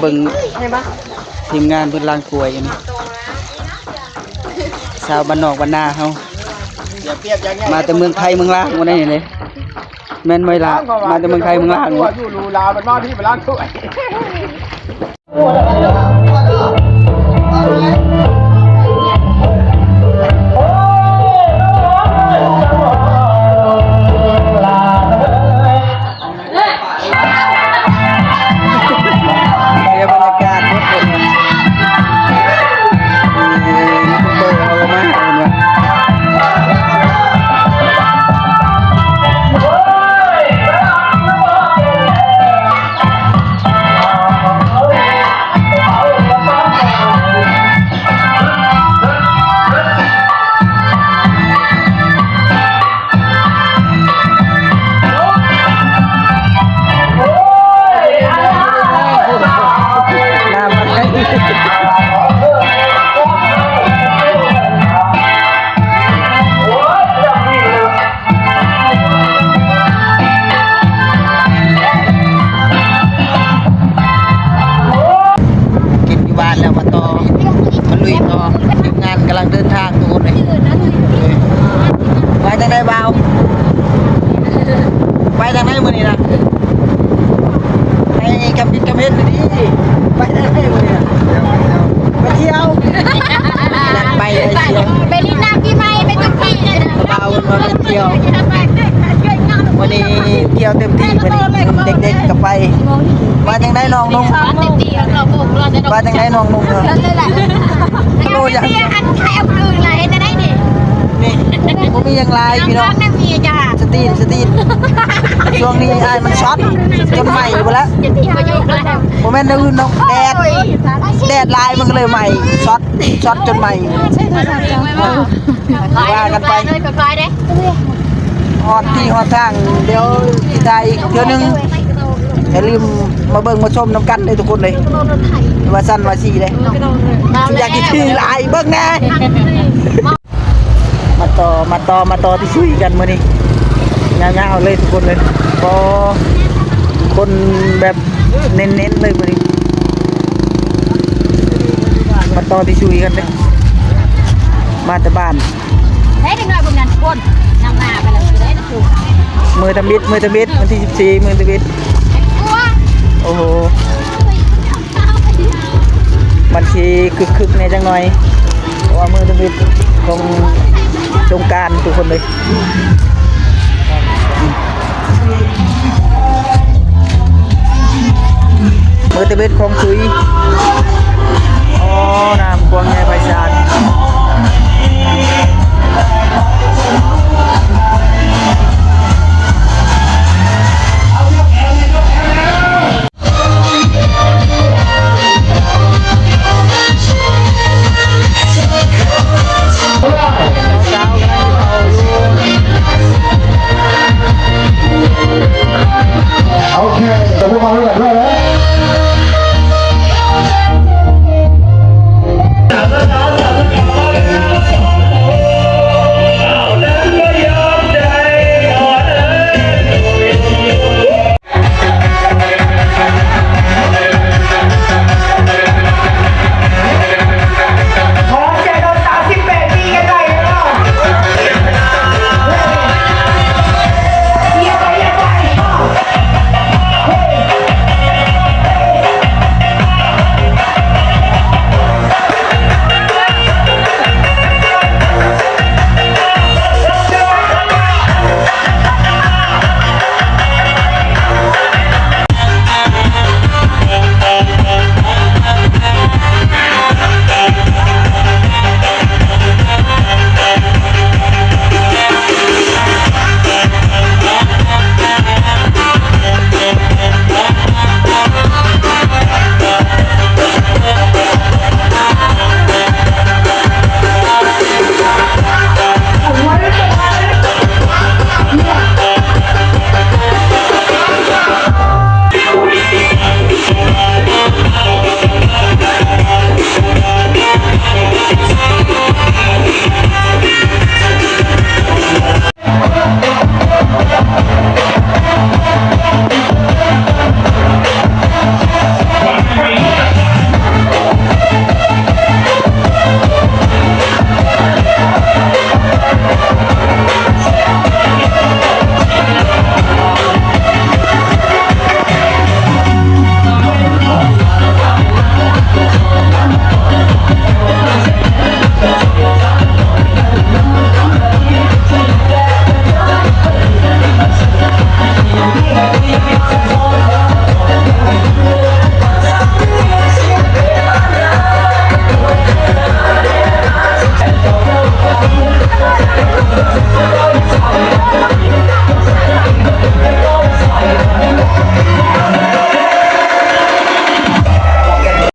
ເບິ່ງທີມງານເພິ່ນລ້າງຖ້ວຍຢູ່ນີ້ ຊາວບ້ານນອກບ້ານນາເຮົາ ມາແຕ່ເມືອງໄທເມືອງລາວພຸ້ນເດ້ ແມ່ນບໍ່ລະ? ມາແຕ່ເມືອງໄທເມືອງລາວພຸ້ນ ຢູ່ຫຼູຫຼາ ມັນມາພີ້ໄປລ້າງຖ້ວຍ. ເສຍບັນຍາກາດໝົດເລີຍ ເອີ ຢູທູບເບີເຮົາກໍມາ ເຫັນບໍ່? ກິນຢູ່ບ້ານແລ້ວ ມາຕໍ່ ມາລຸຍຕໍ່ ທີມງານກຳລັງເດີນທາງທຸກຄົນເລີຍ. ໄປທາງໃດບ່າວ? ໄປທາງໃດມື້ນີ້ນະ? ໃຫ້ຄຳຄິດຄຳເຫັນດີໆ ໄປທາງໃດມື້ນີ້ນະ? ໄປທ່ຽວ ໄປທ່ຽວ ໄປຫຼິ້ນນ້ຳປີໃໝ່ ໄປທຸກທີ່ເລີຍນະ. ບ່າວເພິ່ນວ່າໄປທ່ຽວ ມື້ນີ້ທ່ຽວເຕັມທີ່ ມື້ນີ້ເດັກໆກໍໄປ. ວ່າຈັ່ງໃດນ້ອງນຸ່ງ? ວ່າຈັ່ງໃດນ້ອງນຸ່ງ? ໂອ້ຍ ອັນໃຜເອົາຄືນລະ ເຮັດແນວໃດນີ້? ນີ້ ບໍ່ມີຫຍັງຫຼາຍພີ່ນ້ອງ ສະຕີນ ສະຕີນ. ຊ່ວງນີ້ອ້າຍມັນຊັອດຈົນໄໝ້ພຸ້ນລະ ບໍ່ແມ່ນແນວອື່ນດອກ ແດດ ແດດຫຼາຍມັນກໍເລີຍໄໝ້ ຊັອດ ຊັອດຈົນໄໝ້. ວ່າກັນໄປ ຮອດທີ່ຮອດທາງ ດຽວຊິຖ່າຍອີກເທື່ອໜຶ່ງ. ຢ່າລືມມາເບິ່ງມາຊົມນຳກັນເດີທຸກຄົນເລີຍ ວ່າຊັ້ນວ່າຊີ້ເດ້. ຢາກຊິຖືຫຼາຍ ເບິ່ງແດ່. ມາຕໍ່ ມາຕໍ່ ມາຕໍ່ທີ່ຊຸຍກັນມື້ນີ້ ຍາວໆເລີຍທຸກຄົນເລີຍ. ກໍຄົນແບບເນັ້ນໆເລີຍມື້ນີ້ ມາຕໍ່ທີ່ຊຸຍກັນເດ້ ມາແຕ່ບ້ານ. ໄດ້ເດັກນ້ອຍຄົນນັ້ນຄົນນຳໜ້າໄປແລ້ວ ໄດ້ນຳຜູ້ ມື້ທຳອິດ ມື້ທຳອິດ ວັນທີສິບສີ່ ມື້ທຳອິດ. ໂອ້ໂຫ ມັນຊິຄຶກໆແດ່ຈັກໜ່ອຍ ເພາະວ່າມື້ທຳອິດຂອງສົງການທຸກຄົນເລີຍ. ມື້ທຳອິດຂອງຊຸຍ ໂອ້ ນ້ຳກວ້າງໃຫຍ່ໄພສານ.